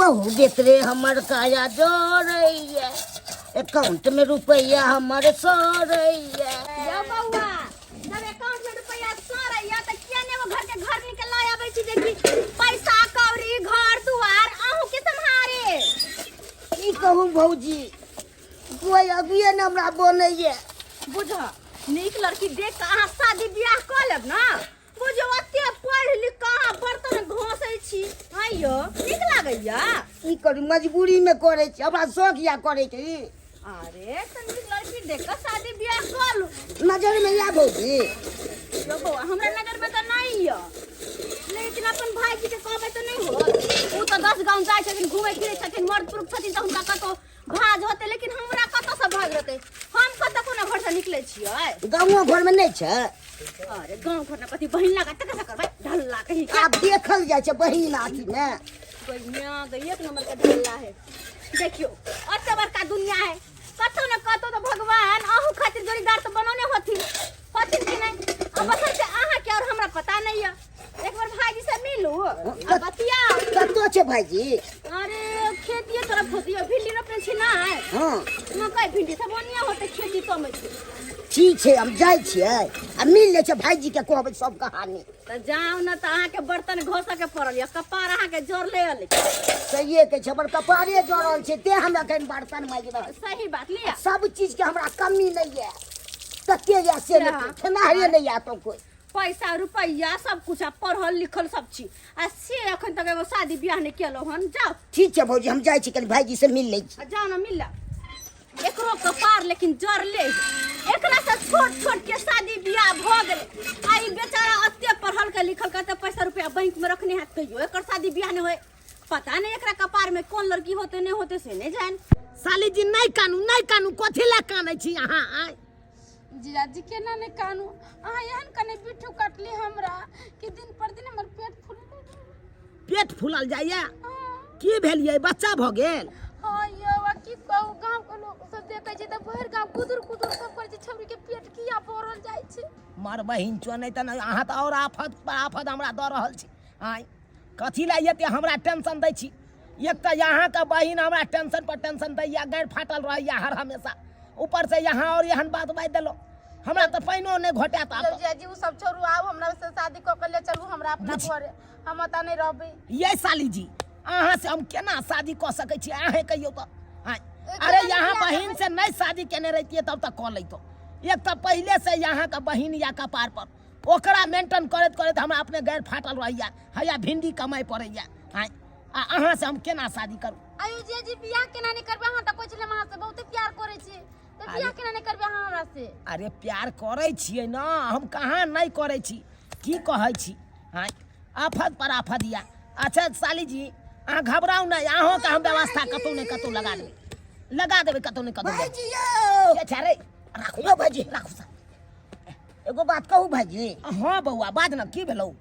बहु बेतरे हमर काया जरैया, अकाउंट में रुपैया हमर सरैया। यौ बौआ, जब अकाउंट में रुपैया सड़ैया तऽ किया ने वो घर के घर निकल लऽ आबै छी जे कि पैसा कौड़ी घर दुआर अहूँ के सम्हारे। की कहू भौजी, कोई अगुए ने हमरा बनैया। बुझ, नीक लड़की देख कऽ अहाँ शादी बियाह कऽ लेब ने। बुझियौ, एते पढ़ि लिख कऽ अहाँ बर्तन घसै छी। हँ यौ, नीक लागैया? की करू, मजबूरी में करै छी, हमरा शौक या करै के। अरे तऽ नीक लड़की देख कऽ शादी बियाह कऽ लू। नजर में या भौजी? यौ बौआ, हमरा नजर में तऽ नहि यऽ, लेकिन अपन भाईजी के कहबै तऽ नहि होत। ओ तऽ 10 गाँव जाइ छथिन, घूमै फिरै छथिन, मर्द पुरुष छथिन, तऽ हुनका कतहु भाज होतै, लेकिन हमरा कतऽसँ भाज रहतै? हम कतऽ कोनो घरसँ निकलै छियै? गाँवो घरमे नहि छै? अरे गाँव घरमे कथी बहिन लगा तऽ कैसे करबै ढल्ला कहीं के। आब देखल जाइ छै बहिन अथीमे। बहिनिया गई, एक नंबर के ढल्ला है। देखियो, अते बड़का दुनिया है, कतौ न कतौ तो भगवान अहू खातिर जोड़ीदार तो बनौने होथिन, होथिन कि नहीं? अब बसल से अहाँ के और हमरा पता नहीं है। एक बार भाईजी से मिलू आ बतियाओ। कतौ छै भाईजी? अरे खेतिए तरफ होती है, भिंडी रोपने छी ना? हाँ। मकई भिंडी सब ओनिया होते, खेती कम छै। ठीक छै, हम जाइ छियै आ मिल लै छै भाईजी के, कहबै सब कहानी। तऽ जाउ ने, तऽ अहाँके बर्तन घसऽ के पड़ल यऽ, कपार अहाँके जरले अलै। सहिए कहै छै, हमर कपारे जरल छै, तें हम एखन बर्तन माजि रहल छी। सही बात लिअ। सब चीज के हमरा कमी नहि यऽ, तते यऽ से नहि, खेनाहरे नहि यऽ तो कोइ। पैसा रुपैआ सब कुछ आ पढ़ल लिखल सब छी, आ से अखन तक एगो शादी बियाह नहि केलहुँ हन। जाउ। ठीक छै भौजी, हम जाइ छी, कनि भाईजी से मिल लै छी। आ जाउ ने, मिल एकरो कपार लेकिन जरले। एकरा से छोट छोट के शादी बियाह भऽ गेलै, आ ई बेचारा एते पढ़ल के लिखल के एते पैसा रुपया बैंक में रखने हैत, तैयो एकर शादी बियाह नहि होय। पता नहीं एकरा कपार में कौन लड़की होते नहीं होते से नहीं जान। साली जी, नहीं कानू, नहीं कानू। कथी ला कानै छी अहाँ आय? जीजाजी, केना नहि कानू? अहाँ एहन कने बिट्ठू कटली हमरा कि दिन पर दिन हमर पेट फूल। पेट फूलल जाइया? की भेल यै, बच्चा भऽ गेल? हाँ यौ, आ की कहू, गाँव के लोक सब देखै छै तऽ भरि गाँव कुदुर कुदुर सब करै छै, छौरी के पेट किया बढ़ल जाइ छै। मर बहिन चो, नहि तऽ अहाँ तऽ आओर आफत पर आफत हमरा दऽ रहल छी। आँय, कथी लए एते हमरा टेंशन दै छी? एक तऽ अहाँके बहिन हमरा टेंशन पर टेंशन दैया, गैर फाटल रहैया हर हमेशा, ऊपर से यहाँ और एहन बात बाजि देलहुँ, हमरा तऽ पानिओ नहि घोटायत आब। यौ जीजाजी, उ सब छोड़ू, आउ हमरा से शादी कऽ के ले चलू हमरा अपना घरे, हम ओतऽ नहि रहबै। ये साली जी, अहाँ से हम केना शादी कऽ सकै छी, अहें कहियौ तऽ? आँय, अरे यहाँ बहिन से नहि शादी केने रहितियै तब तऽ कऽ लैतहुँ। एक तऽ पहिले से यहाँके बहिन या कपार पर, ओकरा मेंटेन करैत करैत हमरा अपने गैर फाटल रहैया, हैया भिंडी कमाइ पड़ैया। आँय, आ अहाँ से हम केना शादी करू? आयु जीजाजी, बियाह केना नहि करबै? अहाँ तऽ कहै छलियै हम अहाँ से बहुते प्यार करै छी, तऽ बियाह केना नहि करबै अहाँ हमरा से? अरे प्यार करै छियै ने हम, कहाँ नहि करै छी? की कहै छी? आँय, आफत पर आफत या। अच्छा साली जी, अहाँ घबराउ नहि, अहूँके हम व्यवस्था कतहु ने कतहु लगा देबै, लगा देबै कतहु ने कतहु। भाईजी यौ। के छै रे? राखू यौ भाईजी। राखू सा। एगो बात कहू भाईजी? हाँ बौआ, बाज ने, की भेलौ?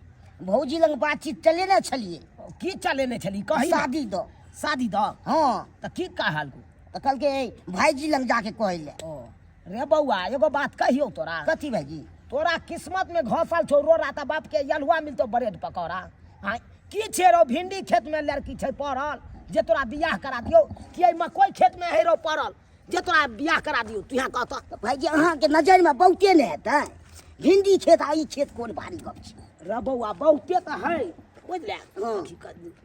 भौजी लग बातचीत चलेने छलियै। की चलेने छली, कही ने। शादी दो। शादी दो? हाँ। तऽ की कहल? तऽ कहलकै भाईजी लग जाके कहै ले। ओ रे बौआ, एगो बात कहियौ तोरा? कथी भाईजी? तोरा किस्मत में घसल छौ रोड़ा तऽ बाप के यलुआ मिलतौ ब्रेड पकौड़ा। आँय, की छै रौ, भिंडी खेत में लड़की छै पड़ल जे तोरा बियाह करा दियौ, कि एहि मकई खेत में है रौ पड़ल जे तोरा बियाह करा दियौ? तू यहाँ कहत। तऽ भाईजी, अहाँके नजरिमे बहुते ने हेतै भिंडी खेत आ ई खेत, कोन भारी गप छै? रे बौआ, बहुते तऽ है, बुझले। हाँ।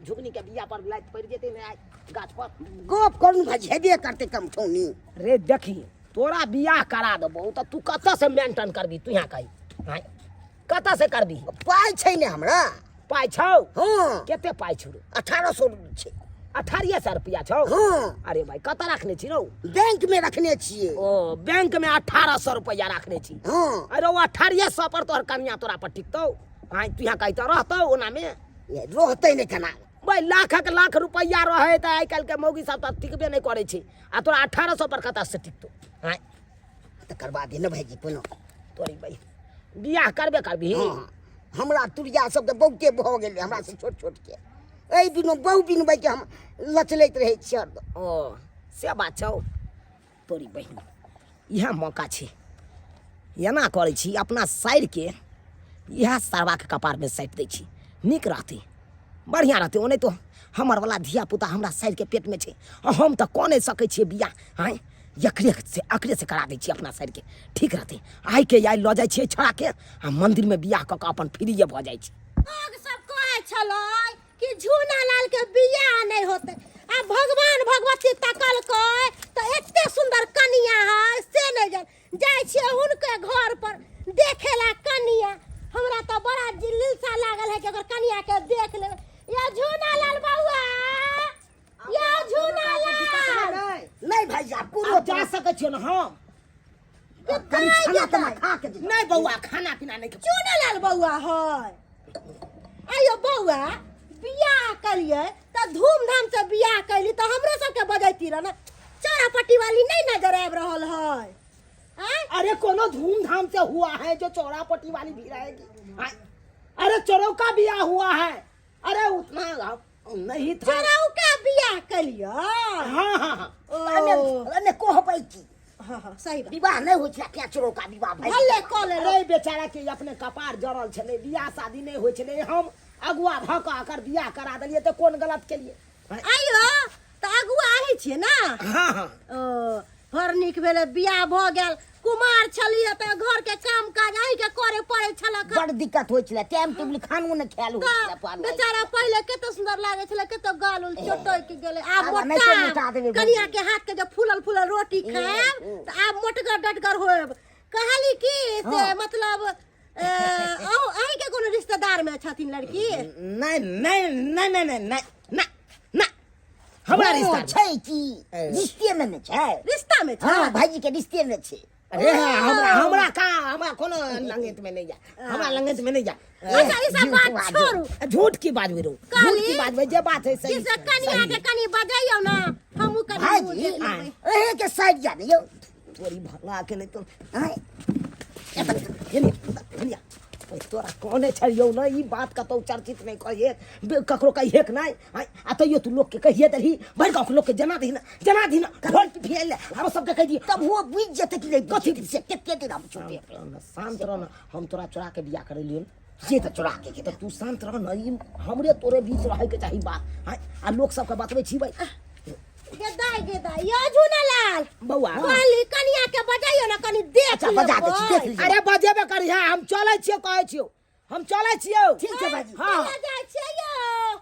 झुगनी के बिया पर लाइट पड़ि जेतै ने आइ गाछ पर। गप करू भाईजी, हेबे करतै कमठौनी। रे देखी, तोरा बियाह करा देबौ तऽ तू कतऽ से मेंटेन करबी? तू यहाँ कही, आँय, कतऽ से करबी? पाइ छै ने हमरा। पाइ छौ? हाँ। कते पाइ छौ रे? 1800 छै। 1800 रुपया छौ? हाँ। अरे भाई, कतऽ रखने छी रौ? बैंक में रखने छियै। ओ बैंक में 1800 रुपया रखने छी? हाँ। अरे ओ 1800 पर तोहर कनिया तोरा पर टिकतौ? आँय, तू यहाँ कही तऽ रहतौ ओना में? ये रहतै नहि केना? भाई, लाखक लाख रुपया रहे तऽ आइ काल्हि के मौगी सब तऽ टिकबे नहि करै छै, आ तोरा 1800 पर कतऽ से टिकतौ? आँय। तऽ करबा दे ने भाईजी कोनो। तोरी भाई, बियाह करबे करबी? हाँ, हमरा तुरिया सब तऽ बहुते भऽ गेलै हमरा से छोट छोट के, एहि बिनो बहु बिनबै के हम लचलैत रहै छियै हरदम। ओ से बात छौ। तोरी बहिन, इएह मौका छै, एना करै छी, अपना साइरके इएह सरबाके कपारमे साटि दै छी, नीक रहतै, बढ़िआँ रहतै। ओनाहितो हमर वाला धिया पुता हमरा साइरके पेटमे छै आ हम तऽ कऽ नहि सकै छियै बियाह। आँय, एकरे से एकरे से करा दै छियै अपना साइरके, ठीक रहतै। आइके आइ लऽ जाइ छियै छोड़ाके आ मन्दिरमे बियाह कऽ कऽ अपन फ्रीये भऽ जाइ छै। लोग सब कहै छलै कि झूना लाल के बियाह नहीं होते, आ भगवान भगवती तकलकै तऽ एते सुंदर कनिया है से नहीं जान। जाइ छियै हुनके घर पर देखेला कनिया, हमरा तऽ बड़ा लिलसा लागल है कि अगर कनिया के देख लेबै। या झूना लाल बउआ, या झूना लाल। नहीं भाई साहब, कोनो आब जा सकै छियै ने हम? कनी खाना ताना खा के दियौ। नहीं बउआ, खाना पीना नहीं खेबै। झूना लाल बउआ है। आयो बउआ, बियाह करिए तऽ धूमधाम से बियाह कैली तऽ हमरो सबके बजैती रह ने। चौरापट्टी वाली नहीं नजर आबि रहल है। आँय? अरे कोनो धूमधाम से हुआ है जो चौरापट्टी वाली भी रहेगी। आँय? अरे चौरौका बियाह हुआ है। अरे उतना नहीं था। चौरौका बियाह कलियो? हाँ हाँ हाँ। ओ। एने कहबै की? हाँ हाँ सही बात। विवाह नहीं होइ छलै तें चौरौका विवाह भए भले कऽ लेलहुँ। अरे बेचारा के अपने कपार जरल छलै, बियाह शादी नहि होइ छलै, हम अगुआ भऽ कऽ एकर बियाह करा देलियै तऽ कोन गलत केलियै? आइयो तऽ अगुआ अहीं छियै ने? हाँ हाँ। ओ बड़ नीक भेलै, बियाह भऽ गेल। कुमार छलियै तऽ घर के काम काज अहीं के करे पड़ै छलै। बड़ दिक्कत होइ छलै, टाइम टेबुल खानो नहि खायल होइ छलै। तऽ बेचारा पहिले कते सुंदर लागै छलै, कते गाल उल चटकि गेलै। आब आब नहि मोटा मोटा देबै भौजी। कनिया के हाथ के जे फूलल फूलल रोटी खायब तऽ आब मोटगर डटगर होयब। कहली की से मतलब अहीं के कोनो रिश्तेदार में छथिन लड़की? नहीं नहीं नहीं नहीं नहीं नहीं नहीं नहीं, हमरा रिश्ता छै की रिश्ते में नहि छै? रिश्ता में छै। हाँ, भाईजी के रिश्ते में छै। अरे हमरा हमरा का हमरा कोनो लंगेत में नहीं जा, हमरा लंगेत में नहीं जा। अच्छा ई सब बात छोड़ू। झूठ की बाजबै रो, झूठ की बाजबै, जे बात है सही। से कनिया के कनी बजैयौ ना, हमहूँ कनी भाईजी एहे के साइड जा दियौ। तोरी भला के नहीं तो आँय। तोरा कहने छलियौ ने ई बात कतौ चर्चित नहीं कहिए, ककरो कहिएक नहीं। आँय, आ तैयो तू लोग के कहिए दही, भरि गाँव के लोग के जना दही ना, जना दही ना, ढोल पिपियाइल ले, हम सबके कहि दियै। तब वो बुझि जेतै कि नहीं कथी से कते दिन हम छुपे। शांत रह ना, हम तोरा चोरा के बियाह करेलियौ से तऽ चोरा के तऽ तू शांत रह ना, ई हमरे तोरे बीच रहै के चाही बात। आँय, आ लोग सबके बतबै छी भाई। गेदाई गेदाई यो झूना लाल बउआ। कहली कनिया के बजाइयो ना, कनी देख। अच्छा, बजा दै छी, देख लियौ। अरे बजेबे करिहे, हम चलै छियौ, कहै छियौ हम चलै छियौ। ठीक छै भाईजी। हाँ। चला जाइ छियै यो।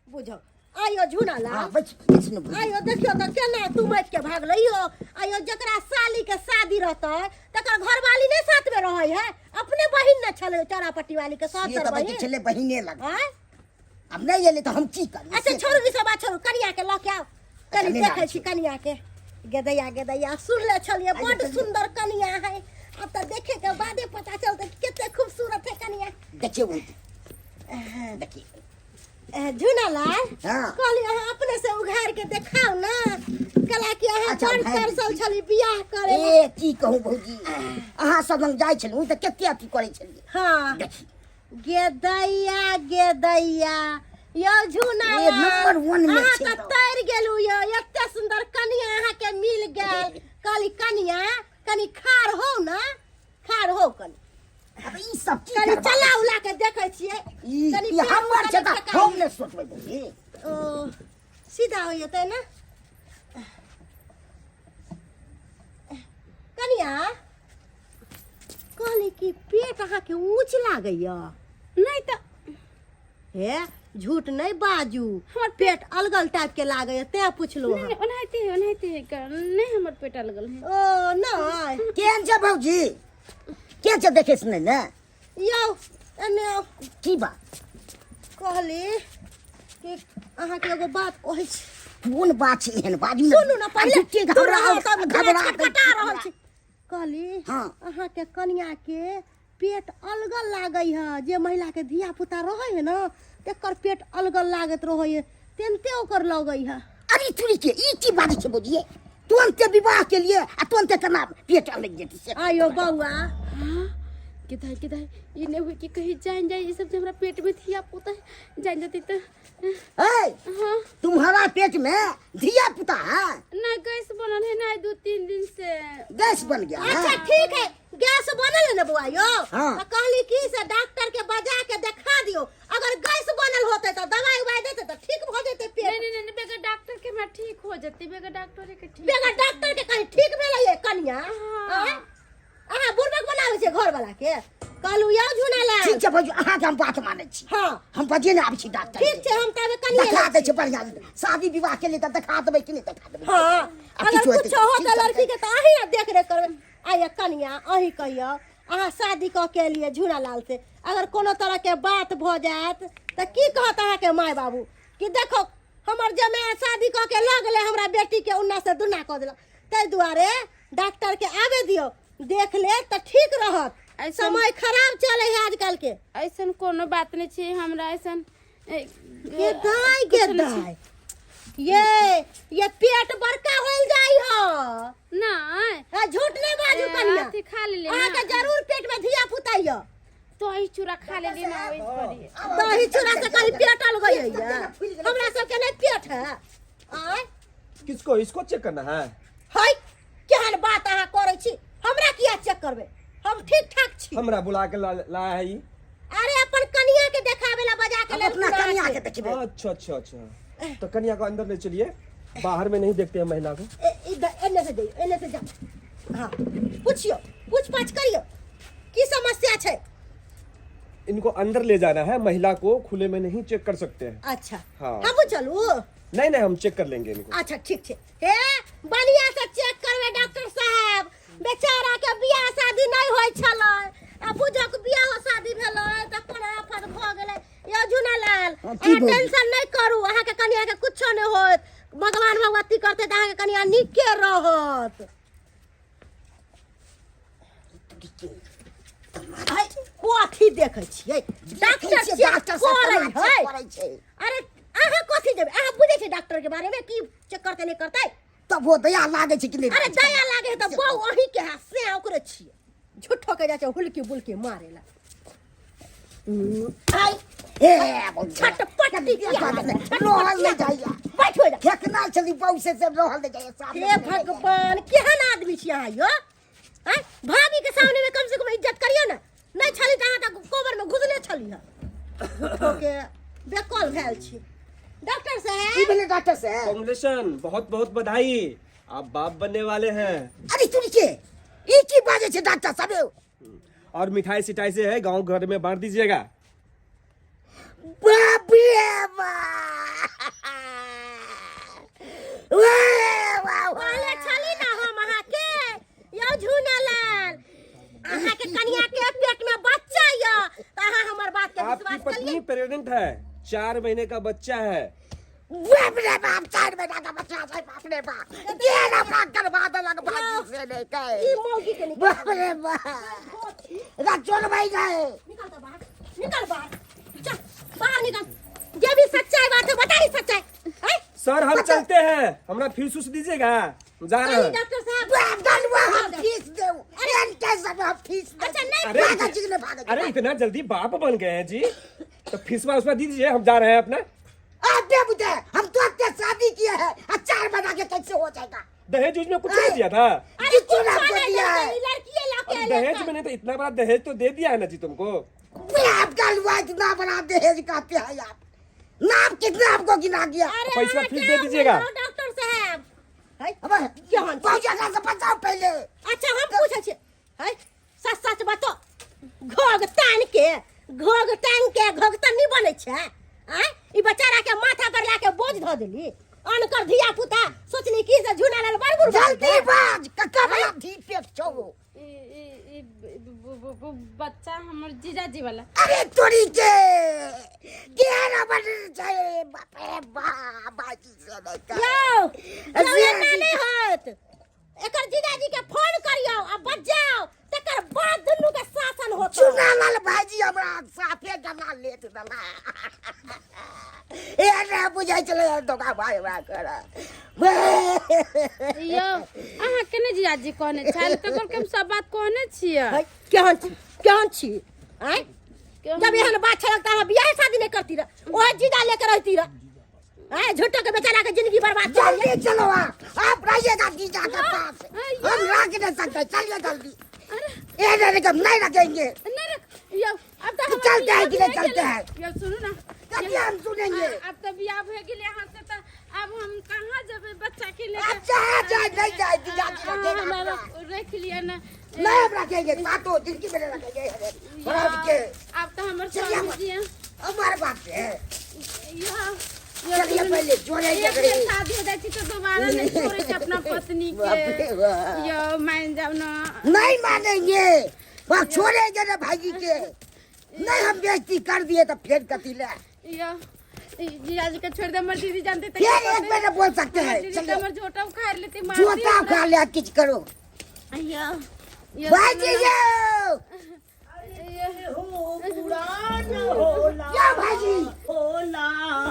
बुझो आइयो झूना लाल। हाँ, बैठ, बैठ ने भौजी। आइयो देखियो तऽ केना तुमैत के भागलै यो। आइयो जकरा साली के शादी रहतै तकर घरवाली नहि साथ में रहै है, अपने बहिन ने छलै चौरापट्टी वाली के से सहतर तऽ बहिन छलै बहिने लग। आँय? आब नहि एलै तऽ हम की करी? अच्छा छोड़ू ई सब बात छोड़ू, कनिया के लऽ के आउ कनी नहि देखै आबै छी कनिया के। गेदैया गेदैया सुनले छलियै बड सुंदर कनिया है, आब तऽ देखे के बादे पता चलतै कि कते खूबसूरत है कनिया। देखियौ भौजी, देखियौ। झूना लाल। हाँ। कहली अहाँ अपने से उघार के देखाउ ना, कला कि अहाँ अच्छा, बड़ उघारि दै तरसल छी। छली बियाह करे ला। ए की कहू भौजी, अहाँ सब लग जाइ छलहुँ तऽ कते अथी करै छलियै। हाँ। देखियौ। गेदैया गेदैया यौ झूना ए, लाल, नंबर वन में अहाँ छै तऽ तऽ। तैर गेलू यौ, एते सुंदर कनिया अहाँ के मिल गेल। कहली कनिया कनी खार हो ना, खार हो कनी। अब ई सब की कनी करबा? चला उला के देखै छियै। ई कनी ई पैर हमर कनी छै तऽ ठेका हम नहि सोचबै भौजी। ओ सीधा हो जेतै ना कनिया। कहली कि पेट अहाँके ऊँच लागैया? नहीं तऽ। हे झूठ नहीं बाजू, हमर पेट अलगल टाइप के लागैया तें पुछलहुँ। नहीं, नहीं, ओनाहिते है, ओनाहिते है, नहीं हमर पेट अलगल है। ओ नहीं। केहन छै भौजी, केहन छै देखै सुनै ने? यौ एने आउ। की बात? कहली कि अहाँके एगो बात कहै छी। कोन बात छै एहन बाजू ने। सुनू ने पहिले। आ झूठे दूर घबरा रहू, तब घबरा छटपटा रहल छी। कहली हाँ। अहाँके कनिया के पेट अलगल लागै है, जे महिला के धिया पुता रहै है ना तेकर पेट अलगल लागैत रहै है, तेनते ओकर लगै है। अरे तुरी के ई की बाजै छै भौजी, तुरंते विवाह के लिए आ तुरंते केना पेट अलग जेतै से? आयो बौआ। हाँ, गे दाइ गे दाइ, ई नहि हुए कि कहीं जान जाए ई सब जे हमरा पेट में धिया पुता है, जान जतै तऽ। ए, हाँ। तुम्हारा पेट में धिया पुता है? नहीं, गैस बनल है ना 2-3 दिन से। गैस बन गया है? अच्छा ठीक है, गैस बनल है ना बुआ यो? हाँ। तो कहली की से डॉक्टर के बजा के देखा दियो, अगर गैस बनल होते तो दवाई उवाई देते तो ठीक हो जेते पेट। नहीं, नहीं, नहीं, बगैर डॉक्टर के हमरा ठीक हो जते, बगैर डॉक्टर के ठीक। बगैर डॉक्टर के कहीं ठीक भेलै ये कनिया? हाँ। अहाँ बुड़बक बनाबै छै घर वाला के। कहलू यौ झुना लाल। ठीक छै भौजी, अहाँके हम बात मानै छी। हाँ। हम बजे ने आबै छी डॉक्टर। ठीक छै, हम ताबे कनिया देखा दै छै बढ़िया शादी विवाह के लिए तऽ देखा देबै कि नहि देखा देबै? हाँ, आ अगर किछु हेतै कुछ हो ठीक तऽ छै। लड़की के तऽ अहीं देख रेख करबै। आइए कनिया, अहीं कहियौ, अहाँ शादी कऽ के एलियै झुना लाल से, अगर कोनो तरह के बात भऽ जायत तऽ की कहत अहाँके माय बाबू कि देखो हमर जमाय शादी कऽ के लऽ गेलै हमरा बेटी के, उन्ना से दुन्ना कऽ देलक। ताहि दुआरे डॉक्टर के आबे दियौ, देख ले तऽ ठीक रहत। समय खराब चले है आजकल के। ऐसन कोनो बात नहीं छै हमरा, ऐसन के दाई के दाई, ये पेट बड़का होल जाई हो। नहीं। आ, झूठ नहीं बाजू कनिया। अथी खा लेली ना। अहाँके जरूर पेट में धिया पुता यऽ। दही चूड़ा खा लेली ना ओहि पर। दही चूड़ा से कहीं पेट अलग होइए? हमरा सबके नहीं पेट है। आय? किसको इसको चेक करना है? है केहन बात अहाँ करै छी, हमरा किया चेक करबै, हम ठीक ठाक छी। हमरा बुला के लाया है ई। अरे अपन कनिया के देखावे ला बजा के हम लेल अपना बुला कनिया के। के देखबै। अच्छा अच्छा अच्छा, तो कन्या को अंदर ले चलिए, बाहर में नहीं देखते हैं महिला को। ए, इधर एने से जाइयो, एने से जाओ। हाँ पूछियो, पूछ पाछ करियो की समस्या छै। इनको अंदर ले जाना है, महिला को खुले में नहीं चेक कर सकते हैं। अच्छा। हाँ। हमहूँ चलू? नहीं नहीं, हम चेक कर लेंगे इनको। अच्छा ठीक छै। हे बढ़िया से चेक करबै डॉक्टर साहब, बेचारा के बियाह शादी नहीं होय छलै, आ बुझक बियाह शादी भेलै तऽ कोना आफत भऽ गेलै। यौ झुनालाल, हाँ, की अहाँ भऽ गेल? टेंशन नहीं करू, अहाँके कनिया के कुछो नहीं होत, भगवान भगवती करते तऽ अहाँके कनिया नीके रहत। है, कथी देखै छियै डॉक्टर? छियै, चेक डॉक्टर साहब करै केना है चेक करै छै? अरे अहाँ कथी देबै, अहाँ बुझै छियै डॉक्टर के बारे में की चेक करतै नहीं करतै? तब वो दया लागै छै कि नहि? अरे दया लागे है तऽ बहु अहीं के है से ओकरे छियै, झूठो के जाइ छै हुलकी बुलकी मारे ला। आई हे भौजी, छटपटी किया लागल? रहल नहि जाइया। बैठ हो जा। फेकना छली बहु से रहल नहि जाइया सामने। हे भगवान, केहन आदमी छी अहाँ यो? आँय, भाभी के सामने में कम से कम इज्जत करियो ना। नहीं छली तऽ अहाँ तऽ कोबर में घुसले छली हँ, झूठो के बेकल भेल छी। डॉक्टर की साहब भेलै डॉक्टर साहब? कांग्रेचुलेशन, बहुत बहुत बधाई, आप बाप बनने वाले हैं। अरे तुरी के ई की बाजै छै डॉक्टर साहब यौ? और मिठाई सिठाई से है, गांव घर में बांट दीजिएगा। बाप रे बाप, वाह वाह वाह। कहले छली ना हम अहाँके यौ झुनालाल, अहाँके कनिया के पेट में बच्चा यऽ, तऽ अहाँ हमर बात के आपकी विश्वास करियै। पत्नी प्रेग्नेंट है, 4 महीने का बच्चा है। बाप रे बाप, 4 महीना का बच्चा छै। बाप रे बाप, के हमरा करवा देलक भाजी से नहि ई कहे। मौगी के निकाल। बाप रे बाप, रचोल भाई गए। निकल तो बाहर, निकल बाहर, चल बाहर निकल। जे भी सच्चाई बात है बताई सच्चाई हैं? सर हम चलते हैं, हमरा फीस उस दीजिएगा, हम जा रहे चलिए हैं। डॉक्टर साहब। बाप गलुआ, हम फीस देऊ एनके सब, हम फीस देऊ। अच्छा, नहीं, अरे भागै छी कि नहि भागै छी? अरे इतना जल्दी बाप बन गए हैं जी, तो फीसवा उसवा दीजिए, हम जा रहे हैं अपना। आप दे बुझे, हम तो आपके शादी किए हैं और 4 महीना के कैसे हो जाएगा? दहेज उज में कुछ नहीं दिया था? अरे किछु कुछ ना आपको नहीं दिया है। देलकै, ई लड़किए लऽ के अरे एलै दहेज तऽ। में नहीं तो इतना बड़ा दहेज तो दे दिया है ना जी तुमको। बाप गलुआ, इतना बड़ा दहेज कहते हैं आप, नाम कितना आपको गिना गया? अरे पैसा अहाँ फीस क्या दे दीजिएगा। बोललहुँ, डॉक्टर साहब है अबे केहन छी? पहुंचा से बचाओ पहले। अच्छा हम पूछै छी है, सच सच बतो, घोघ तान के, घोघ टांग के घोघ तऽ नहि बनै छै? आँय, ई बेचारा के माथा पर ला के बोझ धऽ देली, अनकर धिया पुता सोचली की से झुना लाल बड़ बुढ़ जल्दी बाज, कक्का वाला धी पेट छौ। ई ई ई ब- ब- ब- बच्चा हमर जीजाजी वाला। अरे तोरी के केहन बन छै, बाप रे बाप, बाजी से नहि कह। यौ यौ, एना नहि होत, एकर जीजाजी के फोन करियौ आ बजाओ, तकर बाद दुनू के शासन होत। चुनालाल भाईजी हमरा साफे गला लेट देला, ए ने बुझै छलै धोखा भाई हमरा कर। यौ अहाँ केने जीजाजी कहने छल तऽ कहलकै हम सब बात कहने छियै। है, केहन छी? केहन छी आँय जब एहन बात छलक तऽ अहाँ बियाह शादी नहि करती रह ओहे जीजा लेके रहती रह आँय झूठो के बेचारा के जिंदगी बर्बाद कर जल्दी चलो आप आप रहिएगा जीजा के पास हम रख नहीं सकते चलिए जल्दी ये नहीं हम नहीं रखेंगे नहीं रख यो अब तो हमर चलते हैं बियाह कि नहीं भए चलते गेलै। हैं? यो सुनू ना कभी हम सुनेंगे अब तो बियाह भए गेलै अहाँ से तऽ अब हम कहाँ जेबै बच्चा के लेके अब जहाँ जाए नहीं जाए जीजा जी रखेगा हमरा अपना। रख लिअ ना नहीं हम रखेंगे सातों जिंदगी में नहीं रखेंगे बराबर के अब तो हमर चलिए स्वामी जी हैं। हमारे बाप से है यो चलिए पहले जोड़े एक झगड़े बेर शादी हो जाइ छै तऽ दोबारा नहीं छोड़ै छै अपना पत्नी बाप के रे बाप। यो मान जाउ ना नहीं मानेंगे वह छोड़ेंगे ना भाई जी के नहीं हम बेइज्जती कर दिए तो फिर कथी ले यो जीजाजी के छोड़ दे हमर दीदी जानते तऽ फिर एक बार बोल सकते हमर हैं दीदी तऽ चलिए हमर झोटा उखाड़ लेती मारती जोता हमरा। उखा ले किछ करो यो यो भाई सुनू जी ना, यो हो पुरान होला क्या भाई जी होला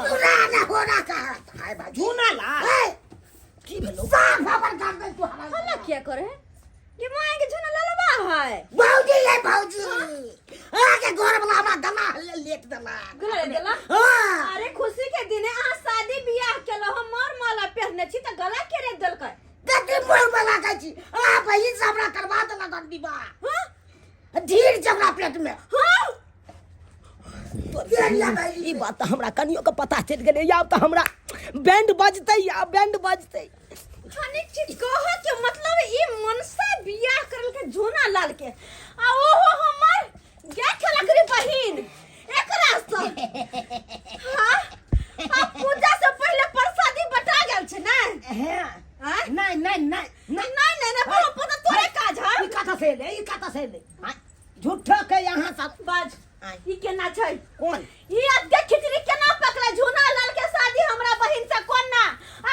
पुराना हो रहा कहा है भाई जी झूना ला ए, की भेलो साफ खबर कर दे तू हमारे हल्ला किया करे है ये मां के झुना ललबा है भौजी है भौजी आके घर वाला हमरा गला हल्ले लेट देला गला देला हाँ अरे खुशी के दिन अहाँ शादी बियाह केलो हम मोर माला पहनने छी त गला के रे देलकै कथी मोर वाला कहै छी आ बहिन से हमरा करवा देलक हन विवाह हाँ धीर छै हमरा पेट में हाँ देख भाईजी ई बात तऽ हमरा कनियो के पता चलि गेलै आब तऽ हमरा बैंड बजतै आब बैंड बजतै खाने चीज कह के मतलब ई मनसा बियाह करल के झोना लाल के आ ओहो हमर गे खेलक रे बहिन एकरा से हां आ पूजा से पहले प्रसादी बटा गेल छै ने हैं हाँ? नहीं नहीं नहीं नहीं नहीं नहीं पर पता तोरे काज है ई कतऽ से एलै ई कतऽ से एलै आँय, झूठो के यहाँ सब बाज आँय, ई केना छै कोन ई अते खिचड़ी केना पकड़े झूना लाल के शादी हमरा बहिन से कोना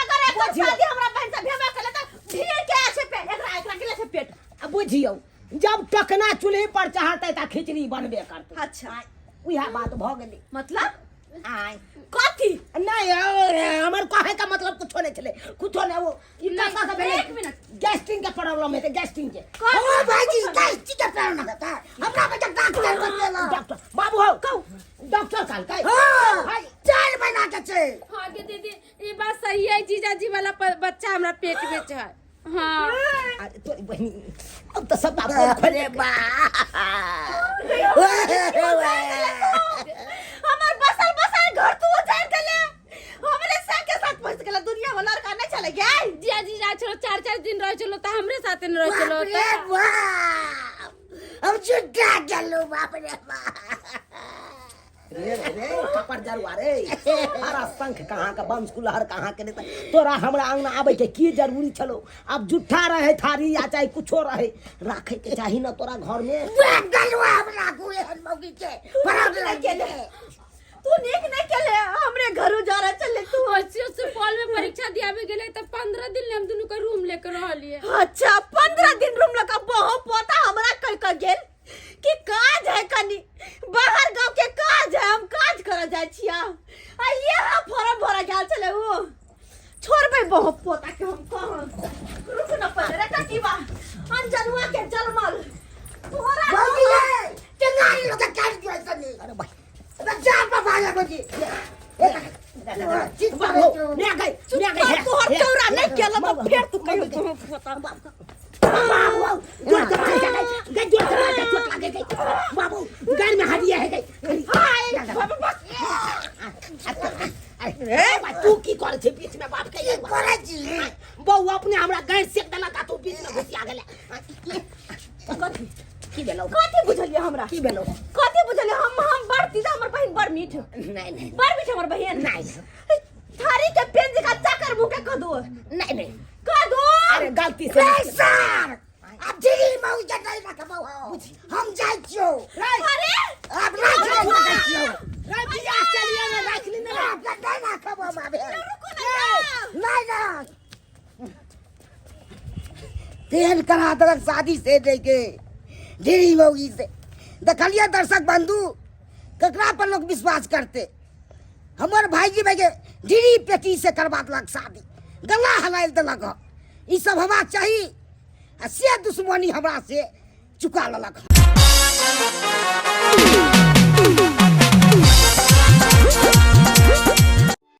अगर एकर बुझियौ। शादी हमरा बहिन से भेबे केले त भीड़ के छै पे एकरा एकरा के छै पेट आ बुझियौ जब टकना चूल्ही पर चढ़तै तऽ खिचड़ी बनबे करतै अच्छा उएह बात भऽ गेलै मतलब आँय कथी नहीं अरे, हमर कहे का मतलब कुछो नहीं छले कुछो नहीं वो ई नहीं, कथा से भेलै एक मिनट। गैस्ट्रिंग के प्रॉब्लम हेतै गैस्ट्रिंग के ओ भाईजी गैस के प्रॉब्लम होता है हमरा बच्चा डॉक्टर बतेला डॉक्टर बाबू हो कहू डॉक्टर कहलकै हां हाय, 4 महीना के छै हाँ के दीदी ई बात सही है जीजाजी वाला बच्चा हमरा पेट में छै हाँ अरे तोरी बहिनी अब तऽ सब बात खोले बा हमर बसल बसल घर तू उजाड़ देले हमरे संग के साथ फंस गेला दुनिया में लड़का नहीं चले गए जीजाजी जा चलो चार चार दिन रह चलो तो हमरे साथे न रह चलो बाप रे बाप हम झूठा गेलू बाप रे बाप रे रे रे कपर जरुआ रे हरा शंख कहाँ का बंश कुलहर कहाँ के नहीं तोरा हमरा अंगना आबै के की जरूरी छलो अब जुट्ठा रहे थारी या चाहे कुछो रहे राखे के चाही ना तोरा घर में बाप गेलू हमरा को एहन मौगी के बराबर नहीं केले तू नीक नहीं केले हमरे घर उजाड़ा चले तू अच्छे सुपौल में परीक्षा दियाबे गेलै तऽ 15 दिन ले हम दुनू के रूम लेके रहलियै अच्छा 15 दिन रूम लगा बहु पोता हमरा कह कह गेल कि काज है कनी बाहर गांव के काज है हम काज कर जाय छिया आ ये हा फॉर्म भरा गेल छले उ छोड़बे बहु पोता के हम कह रुक न पड़े रे कटीवा अनजनुआ के जलमल तोरा भौजी रे चंगारी लोग के काट दियो ऐसा नहीं अरे भाई अबे जा बाबा रे भौजी चीज बाबू ने गई ने गई तोहर चौरा नहीं केला तो फेर तू कहियो बहु पोता बाबू जोर से मार गई गई जोर से मार चोट लगे गई बाबू गाल में हड्डी है गई हाय बाबा बस अरे भाई तू की करे छै बीच में बाप के की करै छी बौआ अपने हमरा गैर सेक देलक आ तू बीच में घुसिया गेले कथी की भेलौ कथी बुझलियै हमरा की भेलौ कथी बुझलियै हम बड़ तीजा हमर बहिन बड़ मीठ नहीं नहीं बड़ मीठ हमर बहिन नहीं थारी के पेन जका चाकर मुंह के कह दो नहीं नहीं कह दो अरे गलती से रे सर अब धीरे मौगी के नहीं रखबौ हम जाइ छियौ अरे अब राख नहीं सकै छियौ रे बियाह के लिए ने राख ली ने अब नहीं राखब हम आबे रुको ना नहीं नहीं तेल करा देलक शादी से दे के ढेरी मौगी से देखलिए दर्शक बंधु ककरा पर लोग विश्वास करते हमर भाईजी भाई के ढेरी पेटी से करवा देलक शादी गला हलाइल देलक हँ। ई सब होबाक चाही आ से दुश्मनी हमरा से चुका लेलक हँ। है।